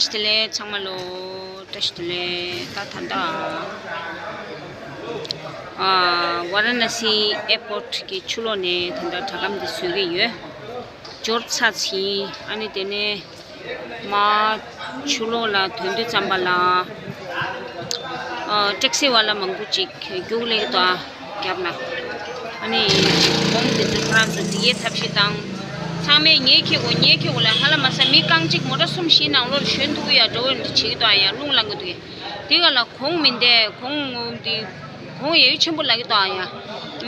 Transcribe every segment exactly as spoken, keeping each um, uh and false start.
བཀྲ་ཤིས་བདེ་ལེགས་ཚང་མ་ལོ། བཀྲ་ཤིས་བདེ་ལེགས། ད་ད་ལྟ་ཨ་ཝ་ར་ཎ་སི་ཨེར་པོར་ཊི་གི་ཕྱི་ལོགས་ནས་ད་ལྟ་སྒྲ་སྒམ་འདི་བཟོ་གི་ཡོད། འབྱོར་ཚར་ཟིན། ཨ་ནི་དེ་ནས་མར་ཕྱི་ལོགས་ལ་ཐོན་དུས་ཙམ་པ་ལ་ཨ་ཊེག་སི་ཝ་ལ་མང་པོ་ཅིག་རྒྱུགས་ལེན་དང་རྒྱབ་ན། ཨ་ནི་གོང་དེ་ཚོ་ཁོ་རང་ཚོ་འདི་གའི་ཐབས་ཤེས་དང་། ཚང་མས་ངའི་ཁྱེད་གོ་ངའི་ཁྱེད་གོ་ལ་ཧ་ལ་མ་ས་མི་རྐང་གཅིག་མོ་ཊ་གསུམ་བཞི་ནང་ལོགས་ཞོན་ཐུབ་ཀྱི་ཡ་འགྲོ་འདི་བྱེད་ཀྱི་འདུག་ཨ་ཡ་རླུང་ལངས་ཀྱི་འདུག་དེ་ག་ལ་གོང་མི་འདས་གོང་འདི་གོང་ཡ་ཡུ་ཆེན་པོ་ལ་གི་འདུག་ཨ་ཡ།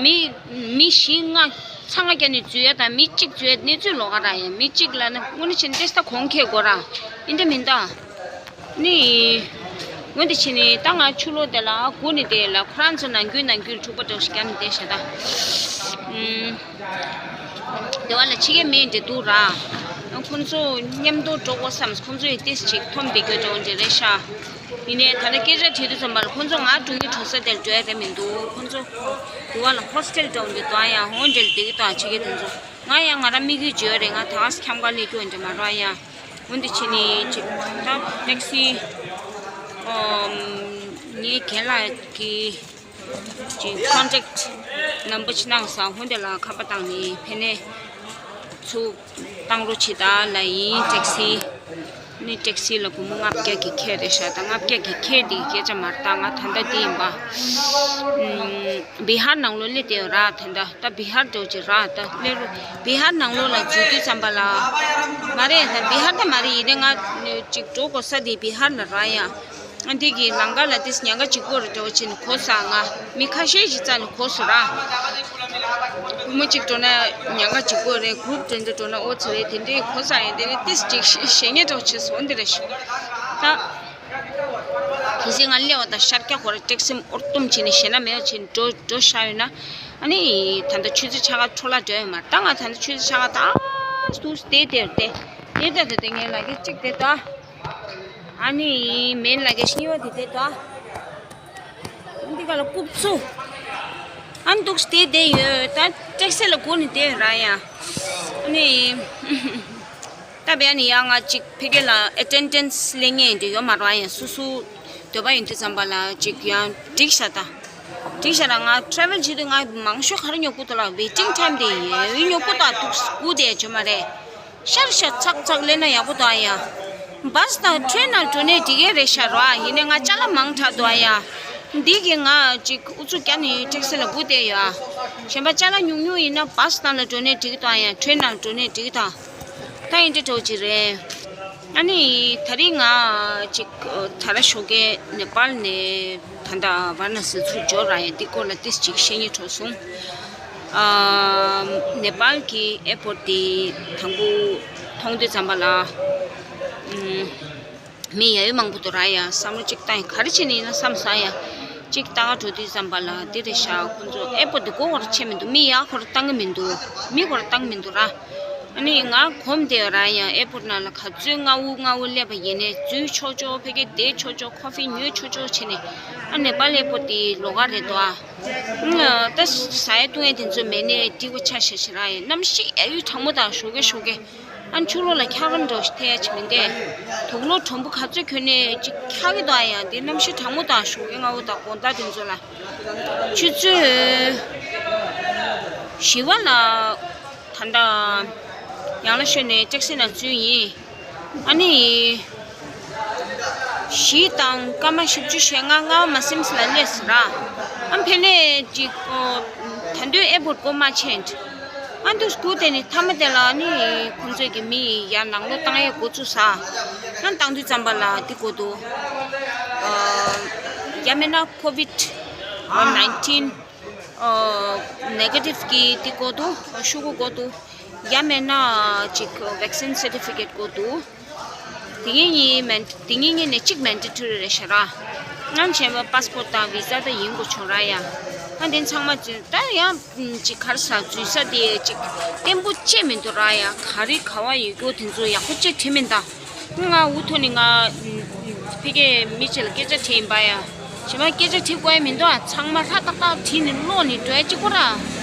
མི་མི་བཞི་ལྔ་ཚང་ང་རྒྱ་ནས་འཛུལ་ཡ་དང་མི་གཅིག་འཛུལ་ཡ་གནས་ཚུལ་ལོགས་ཀ་ར་ཡ། མི་གཅིག་ལ་ནི་དངོས་གནས་བྱས་ན་ཏེ་ས་གོང་ཁེ་དགོས་ར་ཨིན་འདྲ་མིན་ད། ནི། འོན་ཏེ་ཕྱིན་ནི་ད་ང་ཕྱི་ལོགས་དེ་ལ་སྒུག་ནི་དེ་ལ་ཁོ་རང་ཚོ་ནང་ཁུལ་ནང་ཁུལ་འཁྲུག་པ་འདྲ་ཞིག་བརྒྱབ་ནི་དེ་ཤ་ད། ཨུམ། དེ་བ་ལ་ཕྱི་རྒྱལ་མི་འདྲ་འདུག་ར། ཁོང་ཚོ་མཉམ་དུ་འགྲོ་དགོས་བསམ། ཁོང་ཚོ་ཡི་ཏིས་ཅིག་འཐོམ་བསྡད་རྒྱུ་འདྲ་འདྲ་རེད་ཤག་ཡིན་ནའི་ད་ལྟ་སྐད་ཆ་དྲིས་དུས་ཙམ་པ་ལ་ཁོང་ཚོ་ང་འགྲོ་གི་འགྲོ་ས་དེར་འགྲོ་ཡ་རེད་མི་འདུག་ཁོང་ཚོ་དེ་བ་ལ་ཧོ་སི་ཊེལ་འདྲ་འདྲ་འདུག་ཨ་ཡ། ཧོན་འདྲ་བསྡད་ཀྱི་འདུག་ཕྱི་རྒྱལ་དེ་ཚོ། ང་ཡང་ང་རང་དམིགས་ཡུལ་བརྗོད་རེད། ང་ད་ག་སེ་ཁྱམས་ཁ་སླེབས་རྒྱུ་འདྲ་མ་རེད་ཡ། འོན་ཏེ་ཕྱིན་ནི་ཅིག་ད་ཊེག་སི་ཨམ་ངའི་རྒན་ལགས་ཀྱི་ཅིག་ཀོན་ཊེག་ནམ་བར་ཅིག་གནང་སོང་། འོན་ཏེ་ལ་ཁ་པར་བཏང་ནི་ཕེ་ནེ་ཚུར་བཏང་རོགས་བྱེད་ད་ལ་ཡིན། ཊེག་སི་ནི་ཊེག་སི་ལ་སྒོར་མོ་ལྔ་བརྒྱ་གི་ཁེ་རེད་ཤག་ད་ལྔ་བརྒྱ་གི་ཁེ་དེ་སྐད་ཆ་མ་རེད། ད་ང་ད་ལྟ་འདི་ཡིན་པ་ཨམ་བི་ཧར་ནང་ལོགས་སླེབས་བསྡད་ཡོད་ར། ད་ལྟ་ད་བི་ཧར་འགྲོ་ཅིག་ར་ད་སླེབས་རུ། བི་ཧར་ནང་ལོགས་ལ་འཛུལ་དུས་ཙམ་པ་ལ། མ་རེད་ད་བི་ཧར་ད་མ་རེད། ཡིན་ནའི་ང་ཅིག་འགྲོ་དགོས་ས་དེ་བི་ཧར་ལ་ར་ཡ། ཨ་འདི་གི་ལམ་ཁ་ལ་ཏིས་ཉག་ག་གཅིག་པོ་རེད་འགྲོ་ཕྱིན་གོ་ས་ང་མི་ཁ་ཤས་ཤིག་རྩ་ནས་གོ་སོང་ར། བུ་མོ་གཅིག་འགྲོ་ན་ཉག་ག་གཅིག་པོ་རེད། གུ་རུབ་འདྲ་འདྲ་འགྲོ་ན་ཨོ་ཙི་རེད། དེ་འདྲའི་གོ་ས་ཡིན། དེ་ནི་ཏིས་ཅིག་ཞེ་ཉེ་འགྲོ་ཕྱིན་སོང་འདི་རེད་ཤག་ད། གལ་སྲིད་ང་སླེབས་པ་དང་ཤར་རྒྱག་ཁོ་ར་ཊེག་སི་འོར་གཏུམ་བྱས་ནས་ཞེད་སྣང་མེད་པ་བྱས་ནས་འགྲོ་འགྲོ་བཞག་ཡོད་ན། ཨ་ནི་ད་ལྟ་ཆུ་ཚོད་ཕྱེད་ཀ་འཕྲོ་བརླག་འགྲོ་ཡོད་མ་རེད། ད་ང་ད་ལྟ་ཆུ་ཚོད་ཕྱེད་ཀ་ད་འདུག་སེ་བསྡད་བསྡད་བསྡད་བསྡད་བསྡད་ངའི་ལ་གེ་གཅིག་དེ་ད། ཨ་ནི་མེན་ལ་གེ་གཉིས་པ་དེ་དེ་ད། འདི་ག་ལ་རྐུབ་ཚུགས། ཨ་འདུག་སེ་བསྡད་བསྡད་ཡོད། ད་ཊེག་སི་ལ་སྒུག་ནས་བསྡད་ཡོད་ར་ཡ། ཨ་ནི། ད་བས་ནི་ཡང་ང་ཅིག་ཕ་གི་ལ་ཨེ་ཊེན་ཌེན་སི་ལེན་མཁན་དེ་ཡོད་མ་རེད་ཡ། སོ་སོ་འདོད་པ་ཡིན་དུས་ཙམ་པ་ལ་ཅིག་ཡང་འགྲིག་ཤག་ད། འགྲིག་ཤག་ར། ང་ཊེ་རེ་ཝལ་བྱེད་དུས་ང་མང་ཤོས་ག་རེ་ཉོ་གི་འདུག་ལ། ཝེ་ཊིང་ཊའིམ་དེ་ཡོད་ཉོ་གི་འདུག་སྒུག་བསྡད་ཡོད་མ་རེད། ཤར་ཤར་ཚག་ཚག་སླེབས་ན་ཡག་པོ་འདུག་ཨ་ཡ། བྷ་སི་དང་ཊེ་རེན་ནང་འགྲོ་ནས་འགྲིག་གི་རེད་ཤག་ར། ཡིན་ནའི་ང་ཅ་ལག་མང་དྲགས་འདུག་ཨ་ཡ། འདི་གིས་ང་ཅིག་ཨུ་ཚུགས་རྒྱབ་ནས་ཊེག་སི་ལ་སྒུག་བསྡད་ཡོད་ཨ། གཞན་པ་ཅ་ལག་ཉུང་ཉུང་ཡིན་ན་བྷ་སི་ནང་ལ་འགྲོ་ནས་འགྲིག་གི་འདུག་ཨ་ཡ། ཊེ་རེན་ནང་འགྲོ་ནས་འགྲིག་གི་འདུག་ད་ཡིན་འདྲ་འགྲོ་གི་རེད། ཨ་ནི་ད་རིང་ང་ཅིག་ད་ར་ཞོགས་ཀས་ནེ་པཱལ་ནས་ད་ལྟ་ཝ་ར་ཎ་སི་ཚུར་འབྱོར་ར་ཡ། འདི་སྐོར་ལ་ཏིས་ཅིག་བཤད་སྙིང་བྲོ་སོང་། ཨ་ནེ་པཱལ་གྱི་ཨེར་པོར་ཊི་དེ་དང་པོ་མཐོང་དུས་ཙམ་པ་ལ། ཨུམ། མི་ཡ་ཡོ་མང་པོ་འདུག་ར་ཡ། བསམ་བློ་གཅིག་བཏང་ཡ། ག་རེ་བྱས་ནས་ཡིན་ན་བསམ་སོང་ཡ། གཅིག་ལྟ་ག་འགྲོ་དུས་ཙམ་པ་ལ་འདི་རེད་ཤག་ཁོང་ཚོ་ཨེར་པོར་ཊི་འདི་སྒོ་ཁོ་ར་ཕྱེ་མི་འདུག་མི་ཡ་ཁོ་ར་བཏང་གི་མི་འདུག་མི་ཁོ་ར་བཏང་གི་མི་འདུག་ར། ཨ་ནི་ང་གོམས་བསྡད་ཡོད་ར་ཡ། ཨེར་པོར་ཊི་ནང་ལ་ག་ཚོད་སྔ་བོ་སྔ་བོ་སླེབས་པ་ཡིན་ནའི་འཛུལ་ཆོག་ཆོག་ཕ་གིར་བསྡད་ཆོག་ཆོག་ཁོ་ཧྥི་ཉོས་ཆོག་ཆོག་བྱས་ནས། ཨ་ནེ་པཱལ་ཨེར་པོར་ཊི་འདི་ལོགས་ཀ་རེད་འདུག་ཨ། ད་ཟ་ཡ་བཏུང་ཡ་དེ་ཚོ་མེད་ནའི་འགྲིག་པ་ཆ་བཞག་ཤག་ར་ཡ། གནམ་གཤིས་ཡ་ཡོ་གྲང་མོ་དང་ཞོགས་ཀས་ཞོགས་ཀས། ཨ་ཆུ་ལོག་ལ་འཁྱག་རོམ་འདྲ་ཞིག་ཐེབས་ཡ་ཅིག་མིན་ཏེ། དུག་ལོག་དྲོན་པོ་ག་ཚོད་གྱོན་ནའི་ཅིག་འཁྱག་གི་འདུག་ཨ་ཡ། འདི་གནམ་གཤིས་གྲང་མོ་དང་ཞོགས་ཀས་སྔ་བོ་དང་དགོང་དག་དེ་ཚོ་ལ། ཆུ་ཚོད་བཞི་པ་ལ་ད་ལྟ་ཡང་ལ་ཤོད་ནས་ཊེག་སི་ནང་འཛུལ་ཡིན། ཨ་ནི། བཞི་དང་སྐར་མ་བཞི་བཅུ་ཞེ་ལྔ་ལྔ་པ་མ་ཟིན་ཙམ་ལ་སླེབས་སོང་ར། ཨ་ཕེ་ནེ་ཅིག་ཨོ། ད་དུང་ཨེར་པོར་ཊི་སྒོ་མ་ཕྱེ། ཨ་འདུག་སེ་སྒུག་བསྡད་ནས་མཐའ་མ་དེ་ལ་ནི་ཁོང་ཚོས་ཀྱི་མི་ཡར་ནང་ལོགས་བཏང་ཡས་འགོ་བཙུགས་ས། ཨ་བཏང་དུས་ཙམ་པ་ལ་འདི་འགོ་འདུག་ཨ་ཡང་མིན་ན་ཀོ་ཝིཌ་ནའིན་ཊིན་ཨ་ནེ་གེ་ཊིབ་ཀྱི་འདི་འགོ་འདུག་ཤོག་གུ་འགོ་འདུག་ཡང་མིན་ན་ཅིག་ཝེག་སིན་སར་ཊི་ཕི་ཀེཊ་འགོ་འདུག་དེ་གཉིས་གཉིས་མན་དེ་གཉིས་གཉིས་ནས་གཅིག་མན་ཌེ་ཊོ་རི་རེད་ཤག་ར། ཨ་གཞན་པ་པཱ་སི་པོར་ཊི་དང་བི་ཟ་དང་ཡིན་དགོས་བྱུང་ར་ཡ། ཨ་དེ་ཚང་མ་འཛུལ་ད་ཡང་ཅིག་ག་རེ་ཟ་འཛུལ་ས་དེ་ཅིག་བརྟན་པོ་ཅིག་མི་འདུག་ར་ཡ། ག་རེ་ག་བ་ཡོད་རྒྱུ་དེ་ཚོ་ཡག་པོ་ཅིག་བྲིས་མི་འདུག་ང་འུ་ཐུག་ནས་ང་ཕ་གིའི་མི་ཅིག་ལ་སྐད་ཆ་དྲིས་ཡིན་པ་ཡ། གཞན་པ་སྐད་ཆ་དྲི་དགོས་ཡ་མི་འདུག་ཨ་ཚང་མ་ཧྲ་ཏག་ཏག་བྲིས་ནས་ཀློག་ནས་འགྲོ་ཡ་གཅིག་པོ་ར།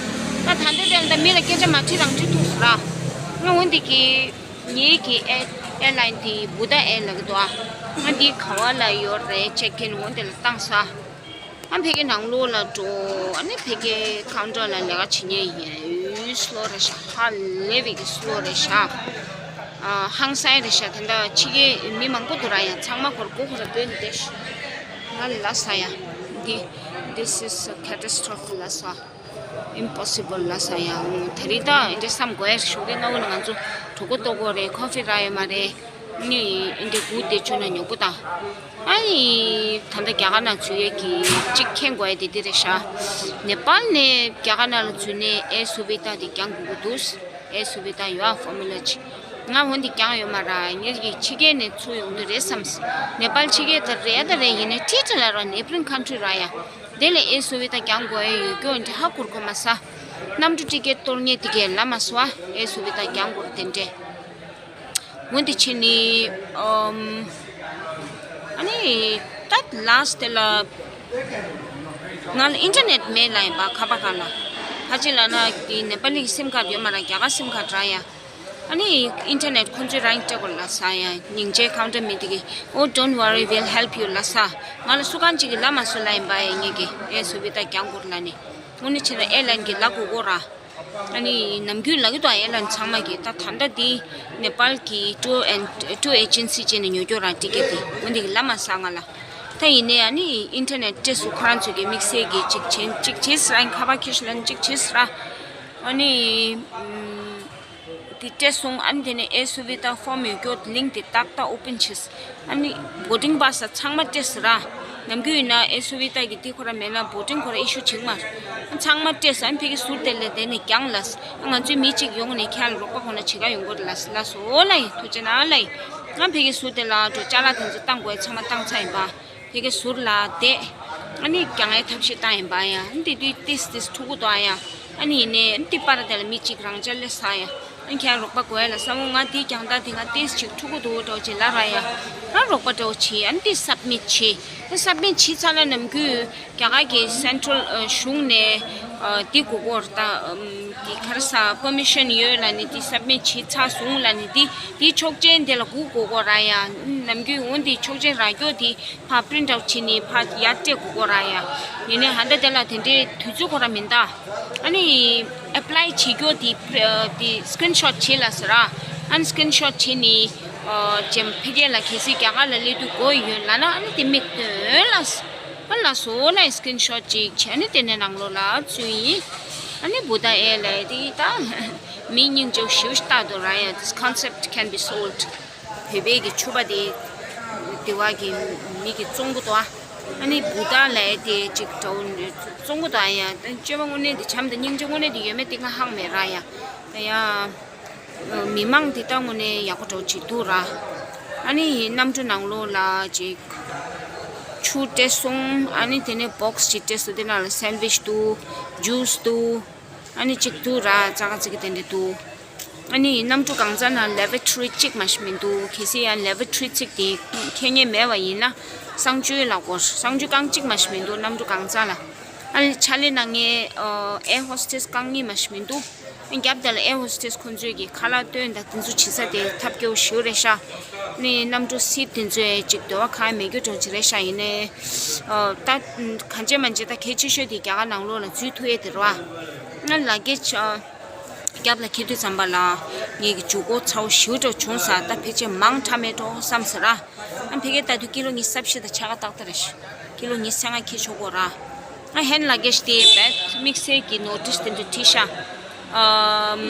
ད་ད་ལྟའི་དེ་ལ་ད་མི་ལ་སྐད་ཆ་མ་དྲིས་རང་དྲིས་ཐུབ་སོང་ར། ང་འོན་ཏེ་གི་ངེད་ཀྱི་ཨེ་ ཨེར་ལའིན་དེ་བུ་ད་ཨེར་ལབ་ཀྱི་འདུག་ཨ། ང་འདི་ག་བ་ལ་ཡོད་རེད། ཅེག་ཨིན་འོ་དེ་ལ་བཏང་ས། ཨ་ཕ་གི་ནང་ལོགས་ལ་འགྲོ། ཨ་ནི་ཕ་གི་ཀའུན་ཊར་ལ་ལས་ཀ་བྱེད་མཁན་ཡིན། སི་ལོ་རེད་ཤག་ཧ་ལས་པའི་གི་སི་ལོ་རེད་ཤག་ཨ་ཧང་སང་རེད་ཤག་དེ་འདྲ་ཕྱི་རྒྱལ་མི་མང་པོ་འདུག་ར། ཡང་ཚང་མ་ཁོར་མགོ་ཁོ་ར་སྡོད་ནས་བསྡད་ཤག་ང་ལ་ས་ཡ། འདི། This is a catastrophe ལ་ས། Impossible ལ་ས་ཡ། ད་རེས་ད་འདི་འདྲ་བསམ་དགོས་ཡ། ཞོགས་ཀས་སྔ་པོ་ནས་ང་ཚོ་གྲོད་ཁོག་ལྟོགས་ཀྱི་ཡོད་རེད། ཀོ་ཕི་རག་ཡོད་མ་རེད། ནི་འདི་སྒུག་བསྡད་བཅུག་ན་ཉོབ་པོ་དང་། ཨ་ནི་ད་ལྟ་རྒྱ་གར་ནང་འཛུལ་ཡས་ཀྱི་གཅིག་མཁྱེན་དགོས་ཡ་དེ་འདི་རེད་ཤག་ནེ་པཱལ་ནས་རྒྱ་གར་ནང་ལ་འཛུལ་ནས་ཨེར་སུ་བི་ད་དེ་རྒྱག་དགོས་ཀྱི་འདུག་ཨེར་སུ་བི་ད་ཡོད་ཨ། ཕོར་མུ་ལ་ཅིག་ང་འོན་ཏེ་རྒྱག་ཡོད་མ་རེད། ངེད་ཀྱི་ཕྱི་རྒྱལ་ནས་ཚུར་ཡོང་དུས་རེད་བསམ། ནེ་པཱལ་ཕྱི་རྒྱལ་ད་རེད་ད་རེད། ཡིན་ནའི་ཊི་ཊི་ལ་ར་ནེ་བྷ་རིང་ཁན་ཊི་རི་ར་ཡ། དེ་ལས་ཨེར་སུ་བི་ད་རྒྱག་དགོས་ཡ་ཡོད་རྒྱུ་འདི་ཧ་གོ་གི་མ་སོང་། གནམ་གྲུ་ཊི་ཀེ་ཊི་གཏོར་མཁན་དེ་གས་ལབ་མ་སོང་ཨ། ཨེར་སུ་བི་ད་རྒྱག་དགོས་རེད་དེ་འདྲས། འོན་ཏེ་ཕྱི་ནི། ཨམ། ཨ་ནི་ད་ལཱ་སི་ཊི་དེ་ལ་ང་ལ་ཨིན་ཊར་ནེཊ་མེད་ལབ་ཡིན་པ། ཁ་པར་སྒང་ལ་ཕལ་ཆེར་ལབ་ན་དེ་ནེ་པཱ་ལི་གི་སིམ་ཁཌ་ཡོད་མ་རེད། རྒྱ་གར་སིམ་ཁཌ་ར་ཡ། ཨ་ནི་ཨིན་ཊར་ནེཊ་ཁོང་ཚོས་རང་སྤྲད་དགོས་ལབ་ས་ཡ། སྙིང་རྗེ་ཁ་འདྲ་མི་དེ་གིས། Oh, don't worry, we'll help you ལབ་ས། ང་ལ་སུ་གང་ཅིག་གིས་ལབ་མ་སོང་ལབ་ཡིན་པ་ཡ། ངེད་ཀྱིས་ཨེར་སུ་བི་ད་རྒྱག་དགོས་རེད་ལབ་ནས། དངོས་གནས་བྱས་ན་ཨེར་ལའིན་གྱིས་ལབ་དགོས་ཀྱི་ཡོད་རེད། ཨ་ནི་ནམ་རྒྱུན་ལབ་ཀྱི་འདུག་ཨེར་ལའིན་ཚང་མ་གིས། ད་ད་ལྟ་འདི་ནེ་པཱལ་གྱི་ཊུར་ཨེན་ཊུར་ཨེ་ཇེན་སི་བྱས་ནས་ཉོ་རྒྱུ་རེད་ཊི་ཀེ་ཊི་དེ། འོན་ཏེ་གིས་ལབ་མ་སོང་ང་ལ། ད་ཡིན་ནའི་ཨ་ནི་ཨིན་ཊར་ནེཊ་སྤྲད་སོང་། ཁོ་རང་ཚོ་གིས་དམིགས་བསལ་གྱིས་ཅིག་བྱེད་ཅིག་བྱེད་ཟེར་ར། ཁ་པར་ཁྱེར་ཤོག་ལབ་ནས་ཅིག་བྱེད་ཟེར་ར། ཨ་ནི་ཨམ། དེ་སྤྲད་སོང་། ཨ་ནི་དེ་ནས་ཨེར་སུ་བི་ད་ཕོརམ་ཡོད་རྒྱུ་ལིང་དེ་ཏག་ཏག་ཨོ་པན་བྱས། ཨ་ནི་བོར་ཌིང་པཱ་སི་ཚང་མ་སྤྲད་ཟེར་ར། ནམ་རྒྱུན་ཡིན་ན་ཨེར་སུ་བི་ད་གི་དེ་ཁོ་ར་མེད་ན་བོར་ཌིང་ཁོ་ར་ཨི་ཤུ་བྱེད་ཀྱི་མ་རེད། ཚང་མ་སྤྲད་ཟེར། ཨ་ནི་ཕ་གི་ཟུར་དེ་ལ་དེ་ནས་རྒྱང་ལ། ཨ་ང་ཚོའི་མི་གཅིག་ཡོང་ནས་ཁྱེད་ལ་རོགས་པ་ཁོ་ན་བྱེད་ག་ཡོང་གི་རེད་ལབ་ལབ་སོང་ལབ་ཡིན། ཐུགས་རྗེ་གནང་ལབ་ཡིན། ཨ་ནི་ཕ་གི་ཟུར་དེ་ལ་འགྲོ། ཅ་ལག་དེ་ཚོ་བཏང་དགོས་ཚང་མ་བཏང་ཚར་ཡིན་པ། ཕ་གི་ཟུར་ལ་བསྡད། ཨ་ནི་རྒྱང་ཡའི་ཐབས་ཤེས་བཏང་ཡིན་པ་ཡ། ཨ་ནི་དེ་དུས་ཏིས་ཏིས་འཁྲུག་གི་འདུག་ཨ་ཡ། ཨ་ནི་ཡིན་ནའི་ཨ་ནི་དེ་པར་དེ་ལ་མི་གཅིག་རང་འཇགས་སླེབས་ས་ཡ། ཨ་ནི་ཁྱེད་རོགས་པ་དགོས་ལབ་ས་མོ། ང་དེ་རྒྱང་ཐག་དེ་ང་ཏིས་ཅིག་འཁྲུག་གི་འདུག་འདྲ་བོ་ཅིག་ལབ་ར་ཡ། ང་རོགས་པ་འདྲ་བོ་བྱས། ཨ་ནི་དེ་སབ་མིཊ་བྱས། ཨ་སབ་མིཊ་བྱས་ཚར་ན་ནམ་རྒྱུན་རྒྱ་གར་གྱི་སེན་ཊྲལ་གཞུང་ནས་དེ་དགོས་ཀྱི་རེད་ད། དེ་ག་རེ་ཟེར། པར་མི་ཤན་ཡོད་ལབ་ནས་དེ་སབ་མིཊ་བྱས་ཚར་སོང་ལབ་ནས་དེ་དེ་ཆོག་མཆན་དེ་ལ་སྒུག་དགོས་ཀྱི་རེད་ཡ། ནམ་རྒྱུན་འོ་དེ་ཆོག་མཆན་རག་རྒྱུ་དེ། ཕར་པི་རིན་ཊི་ཨའུཊ་བྱས་ནས་ཕར་ཡར་སྤྲད་དགོས་ཀྱི་རེད་ཡ། ཡིན་ནའི་ཧ་ད་དེ་ལ་དེ་འདྲའི་དུས་ཚོད་ཁོ་རང་མི་འདུག་ཨ་ནི་ཨེབ་ལའི་བྱེད་རྒྱུ་དེ་དེ་སི་ཀི་རིན་ཤོཊ་བྱེད་ལབ་ཟེར་ར། ཨ་ནི་སི་ཀི་རིན་ཤོཊ་བྱས་ནས་ཨ་ཅེམ་ཕ་གི་ལ་གལ་སྲིད་རྒྱ་གར་ལ་སླེབས་དུས་དགོས་ཡོད་ལབ་ན། ཨ་ནི་དེ་མིག་སྟོན་ལབ་ཟེར། ཨ་ལབ་སོང་ལབ་ཡིན། སི་ཀི་རིན་ཤོཊ་ཅིག་བྱས། ཨ་ནི་དེ་ནས་ནང་ལོགས་ལ་བཙུགས་ཡིན། ཨ་ནི་བུ་ད་ཨེར་ལའིན་དེ་ད་མི་སྙིང་རྗེ་པོ་ཞེ་པོ་ཞིག་ལྟ་འདུག་ར་ཡ། This concept can be sold. བོད་པའི་གི་ཕྱུ་པ་དེ་དེ་བ་གི་མི་གི་བཙོང་གི་འདུག་ཨ་ནི་བུ་ད་ལབ་ཡ་དེ་ཅིག་འདྲ་བོ་བཙོང་གི་འདུག་ཨ་ཡ། ད་སྤྱོད་པ་དངོས་གནས་དེ་བྱམས་དང་སྙིང་རྗེ་དངོས་གནས་དེ་ཡོད་མེད་དེ་ང་ཧང་མེད་ར་ཡ། ད་ཡ་མི་མང་དེ་ད་དངོས་གནས་ཡག་པོ་འདྲ་བོ་ཅིག་འདུག་ར། ཨ་ནི་གནམ་གྲུ་ནང་ལོགས་ལ་ཅིག་ཆུ་སྤྲད་སོང་། ཨ་ནི་དེ་ནས་བོག་སི་ཅིག་སྤྲད་སོང་། དེ་ནང་ལ་སེན་ཝིཆ་འདུག་ཇུས་འདུག་ཨ་ནི་གཅིག་འདུག་ར། ཙག་ཙིག་གི་དེ་འདྲ་འདུག་ཨ་ནི་གནམ་གྲུ་གང་ཚ་ན་ལེ་བོ་ཊོ་རི་གཅིག་མ་ཞིག་མི་འདུག་གལ་སྲིད་ཡང་ལེ་བོ་ཊོ་རི་གཅིག་དེ་འཁྱེར་མཁན་མེད་པ་ཡིན་ན་གསང་སྤྱོད་ལ་གོ། གསང་སྤྱོད་རྐང་གཅིག་མ་ཞིག་མི་འདུག་གནམ་གྲུ་གང་ཚ་ལ། ཨ་ནི་ཕྱག་ལས་གནང་མཁན་ཨེར་ཧོ་སི་ཊེ་སི་རྐང་གཉིས་མ་ཞིག་མི་འདུག་རྒྱབ་དེ་ལ་ཨེར་ཧོ་སི་ཊེ་སི་ཁོང་ཚོས་ཀྱི་ཁ་ལག་སྟོན་དང་དེ་ཚོ་བྱེད་ས་དེ་ཐབས་སྐྱོ་བོ་ཞེ་པོ་རེད་ཤག་ཨ་ནི་གནམ་གྲུ་སིཊ་དེ་ཚོ་ཡང་ཅིག་འདོད་པ་ཁ་མེད་རྒྱུ་འདྲ་བོ་ཅིག་རེད་ཤག་ཡིན་ནའི་ད་གང་བྱེད་མ་བྱེད་ད་གལ་ཆེ་ཤོས་དེ་རྒྱ་གར་ནང་ལོགས་ལ་འཛུལ་ཐུབ་ཡས་དེ་རེད་བ། ང་ལ་ཀེ་ཆི་རྒྱབ་ལ་འཁྱེར་དུས་ཙམ་པ་ལ་ངེད་ཀྱི་མཇུག་སྒོ་ཚ་བོ་ཞེ་པོ་འདྲ་བྱུང་ས། ད་ཕལ་ཆེར་མང་དྲགས་མེད་འགྲོ་བསམ་ཟེར་ར། ཨ་ཕ་གིར་ལྟ་དུས་ཀི་ལོ་ཉི་ཤུ་རྩ་བཞི་དང་ཕྱེད་ཀ་ཏག་ཏག་རེད་ཤག་ཀི་ལོ་ཉི་ཤུ་རྩ་ལྔ་འཁྱེར་ཆོག་གོ་ར། ང་ཧེན་ཌི་ལ་གེ་ཇི་དེ་རྦད་དམིགས་བསལ་གྱི་ནོ་ཊིས་དེ་འདྲ་བྲིས་ཤག་ཨམ།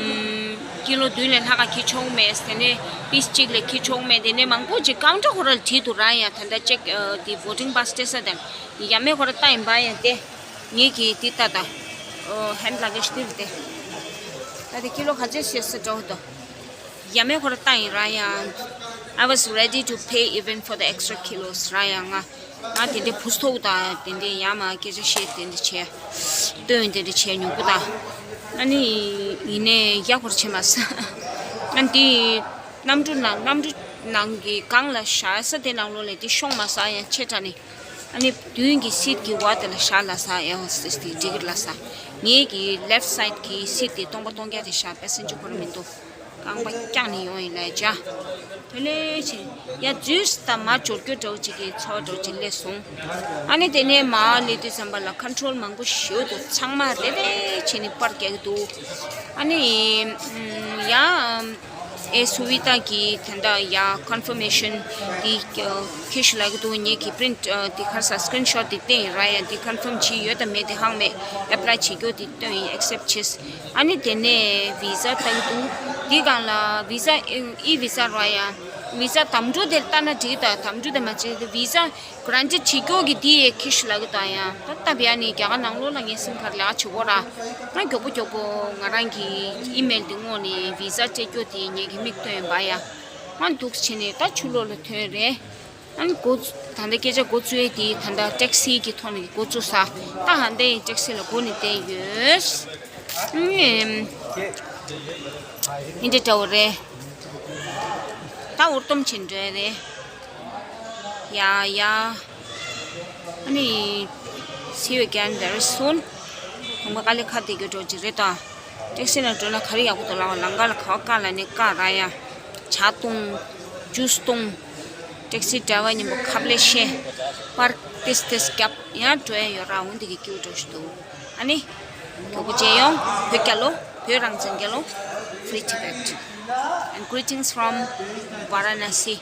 ཀི་ལོ་བདུན་ལས་ལྷག་ག་འཁྱེར་ཆོག་མེད། དེ་ནས་པིས་གཅིག་ལས་འཁྱེར་ཆོག་མེད། དེ་ནས་མང་པོ་ཅིག་ཀའུན་ཊར་ཁོ་ར་ལ་བྲིས་འདུག་ར། ཡ་ད་ལྟ་ཅེག་ཨ་དེ་བོར་ཌིང་པཱ་སི་སྤྲད་ས་དང་ཡ་མེད་ཁོ་ར་ལྟ་ཡིན་པ་ཡ་དེ། ངེད་ཀྱིས་འདི་ལྟ་ད། ཨོ་ཧེན་ཌི་ལ་གེ་ཇི་འདི་རེད་དེ། ད་དེ་ཀི་ལོ་ག་ཚོད་ཤེས་ས་འདྲ་བོ་འདུག་ཡ་མེད་ཁོ་ར་བཏང་ཡིན་ར་ཡང་། I was ready to pay even for the extra kilos ར་ཡང་ང་། ང་དེ་འདྲའི་བུ་སྟོབས་དང་དེ་འདྲའི་ཡ་མ་སྐད་ཆ་བཤད་དེ་འདྲ་བྱས། སྟོན་དེ་འདྲ་བྱས་མྱོང་གི་ད། ཨ་ནི་ཡིན་ནའི་ཡག་པོ་བྱས་མ་ས། ཨ་འདི་གནམ་གྲུ་ནང་གནམ་གྲུ་ནང་གི་སྒང་ལ་བཞག་ས་དེ་ནང་ལོགས་ལས་དེ་ཤོང་མ་ས་ཡང་ཆེ་དྲགས་ནས། ཨ་ནི་མདུན་གྱི་སིཊ་གི་བར་དེ་ལ་བཞག་ལབ་ས། ཨེར་ཧོ་སི་ཊེས་དེས་འགྲིག་གི་ལབ་ས། ངེད་ཀྱི་ལེཕ་སའིཌ་གི་སིཊ་དེ་སྟོང་པ་སྟོང་རྐྱང་དེ་བཞག་པེ་སེན་ཇར་ཁོ་རང་མི་འདུག་རྐང་པ་བརྐྱངས་ནས་ཡོང་ཡིན་ལས་བྱ། དེ་ནས་ཕྱིན་ཡ་འཛུལ་ད་མ་འབྱོར་རྒྱུ་འདྲ་བོ་ཅིག་གི་ཚོར་བ་འདྲ་བོ་ཅིག་སླེབས་སོང་། ཨ་ནི་དེ་ནས་མར་སླེབས་དུས་ཙམ་པ་ལ་ཁོན་ཊོལ་མང་པོ་ཞེ་པོ་འདུག་ཚང་མ་རེ་རེ་བྱས་ནས་པར་རྒྱག་གི་འདུག་ཨ་ནི་ཡ་ཨེ་སུ་བི་ཏཱ་གི་དེ་འདྲ་ཡ་ཀོན་ཕར་མེ་ཤན་འདི་ཁྱེར་ཤོག་ལབ་ཀྱི་འདུག་ངེད་ཀྱི་པི་རིན་ཊི་འདི་ག་རེ་ཟེར་སི་ཀི་རིན་ཤོ་ཊི་འདི་བསྟན་ཡིན་ར། ཡ་འདི་ཀོན་ཕརམ་བྱས་ཡོད་དམ་མེད་དེ་ཧ་གོ་མེད། ཨེབ་ལའི་བྱེད་རྒྱུ་འདི་སྟོན་ཡིན། ཨེག་སེབ་བྱས། ཨ་ནི་དེ་ནས་བི་ཟ་ལྟ་གི་འདུག་འདི་སྒང་ལ་བི་ཟ་ཨི་བི་ཟ་ར་ཡ། བི་ཟ་དམ་འགྲོ་དེ་ལྟ་ན་འགྲིག་ད། དམ་འགྲོ་དེ་མ་བྱེད་དེ་བི་ཟ་གྷ་རན་ཊི་ཌི་བྱེད་རྒྱུ་གི་འདི་ཡས་ཁྱེར་ཤོག་ལབ་ཀྱི་འདུག་ཡ། ད་ལྟ་བྱས་ནས་རྒྱ་གར་ནང་ལོགས་ལ་ངས་སེམས་ཁར་ལས་ཀ་བྱེད་དགོས་ར། ང་མགྱོགས་པོ་མགྱོགས་པོ་ང་རང་གི་ཨི་མེལ་འདི་བསྔོགས་ནས་བི་ཟ་སྤྲད་རྒྱུ་དེ་ངེད་ཀྱི་མིག་སྟོན་ཡིན་པ་ཡ། ང་འདུག་བྱས་ནས་ད་ཕྱི་ལོགས་ལ་ཐོན་རེད། ཨ་ནི་འགོ་ཚུགས་ད་ལྟ་སྐད་ཆ་འགོ་བཙུགས་ཡས་དེ་ད་ལྟ་ཊེག་སི་གི་ཐོག་ནས་འགོ་བཙུགས་ས། ད་ཧ་འདི་ཊེག་སི་ལ་སྒུག་ནས་བསྡད་ཡོད། ཨུམ། འདི་འདྲ་འདྲ་བོ་རེད། ད་འུར་འདོམ་བྱེད་འགྲོ་ཡ་རེད། ཡ་ཡ། ཨ་ནི། See you again very soon. ཁོང་པ་དཀའ་ལས་ཁག་བསྡད་རྒྱུ་འདྲ་བོ་ཅིག་རེད་ད། ཊེག་སི་ནང་འགྲོ་ན་ག་རེ་ཡག་པོ་འདུག་ལབ་པ། ལམ་ཁ་ལ་ག་བ་བཀག་ལབ་ནས་བཀག་ར་ཡ། ཇ་བཏུང་། ཇུས་བཏུང་། ཊེག་སི་ཌ་རའི་བར་མཉམ་པོ་ཁ་ལག་བཤད། པར་ཏིས་ཏིས་རྒྱབ་ཡང་འགྲོ་ཡ་ཡོད་ར། འོ་འདི་གི་སྐྱིད་པོ་འདྲ་ཞིག་འདུག་ཨ་ནི། གྲོགས་པོ་མཇལ་ཡོང་། བོད་རྒྱལ་ལོ། བོད་རང་བཙན་རྒྱལ་ལོ། Free Tibet. And greetings from Varanasi.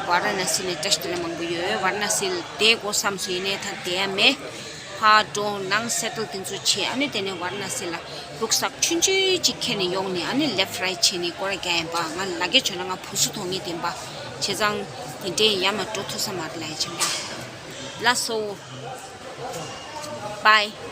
ཝཱ་ར་ཎ་སི་ནས་བཀྲ་ཤིས་བདེ་ལེགས་མང་པོ་ཡོད། ཝཱ་ར་ཎ་སི་ལ་བསྡད་དགོས་བསམ་སོང་། ཡིན་ནའི་ད་བསྡད་ཡ་མེད། ཕར་འགྲོ་ནང་སེ་ཊལ་དེ་ཚོ་བྱས། ཨ་ནི་དེ་ནས་ཝཱ་ར་ཎ་སི་ལ་རུག་སག་ཆུང་ཆུང་ཅིག་ཁྱེར་ནས་ཡོང་ནས། ཨ་ནི་ལེཕ་ཊི་རའི་ཊི་བྱས་ནས་སྐོར་ར་རྒྱག་ཡིན་པ། ང་ལ་རྒྱ་བྱོན་ན་ང་བུ་སུ་ཐོག་ངེས་བདེན་པ། བྱས་ཙང་དེ་འདྲའི་ཡར་མར་འགྲོ་ཐུབ་ས་མ་རེད་ལབ་ཡ་བྱས་པ། ལགས་སོ། Bye.